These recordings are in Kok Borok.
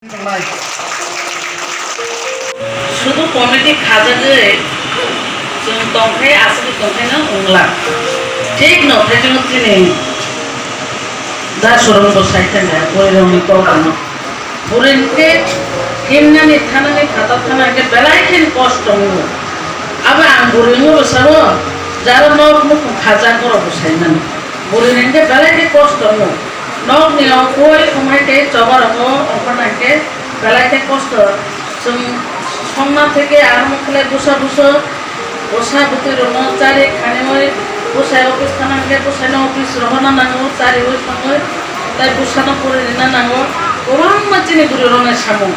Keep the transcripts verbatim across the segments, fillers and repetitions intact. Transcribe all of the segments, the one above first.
Sudu committee khajagwi chwng tongthai, aswk tongthai no wngla. Thik no thai chwng chini da surung bo sai thangya, bwrwi rokni kok ano. Bwrwi hwnkhe himnani thanani phatar thana hwnkhe belai khe kosto wngo. Abo ang bwrwi wngbo sao, jaro nok nukhung khajak borok bo sai mano. Bwrwi hwnkhe belai khe kosto wngo. Nokni okoi wngmai tei choba rokno ongkhorna hwnkhe belai khe kosto. Chwng songna theke aro mokholai bwsa bwswk, bwsa bwtwi rokno chari khaniwi bwsai office thana hwnkhe bwsaino office rohorna nango, chariwi thangwi tei bwsano pori rina nango. Kwbangma chini bwrwi rokni samung.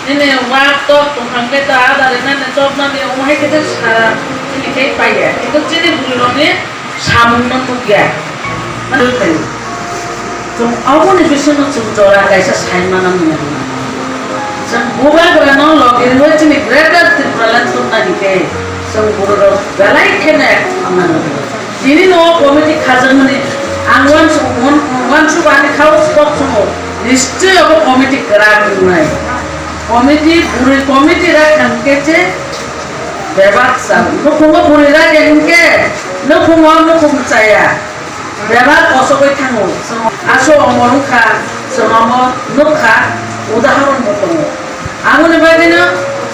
Nini wak tok tongthang khe ta ada rina ni chopna ni omo hai khe sa chini khe paiya. Kintu chini bwrwi rokni samung no nukya. Chwng aboni bisingo chwng jora kaisa sai mana manya hwnna. Chwng bubagra no logi rwui chini Greater Tipraland tubuna hinkhe chwng borok rok belai kheno ek wngna nangkha. Tini no committee khajakmani ang uansuk, uan-, uansuk ani khao kok sumo, nischoi abo committee kwrak wngnai. Committee, bwrwi committee rak hwnkhe je bebak sa. Nukhungo bwrwi rak hwnkhe nukhungo nukhung chaya. Bebak kosogwi thango. Chwng aso omo wngkha, chwng omo nukha, udahoron bo tongo. Aboni bagwino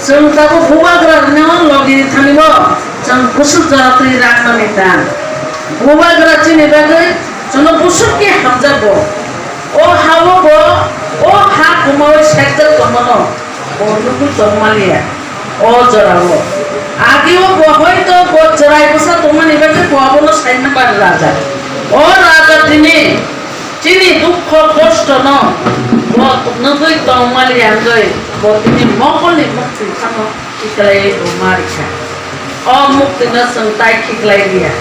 chwng tabuk bubagra rwino logi thani bo chwng bwswk jora twi rakmani ta. Bubagra chini bagwi chwngno bwswk khe hamjakgo. O ha-o bo, o ha kumaui sekjak tongmano bo nugwi tongmaliya. O jorao agio bo hoito bo chwrai bwsa tongmani bagwi bo abono saimani raja. O raja tini chini dukho kosto no bo nugwi tongmaliya wngwi bo tini mokolni mukti phano khiklaiwi bo ma rikha. O mukti no chwng tai khiklai liya.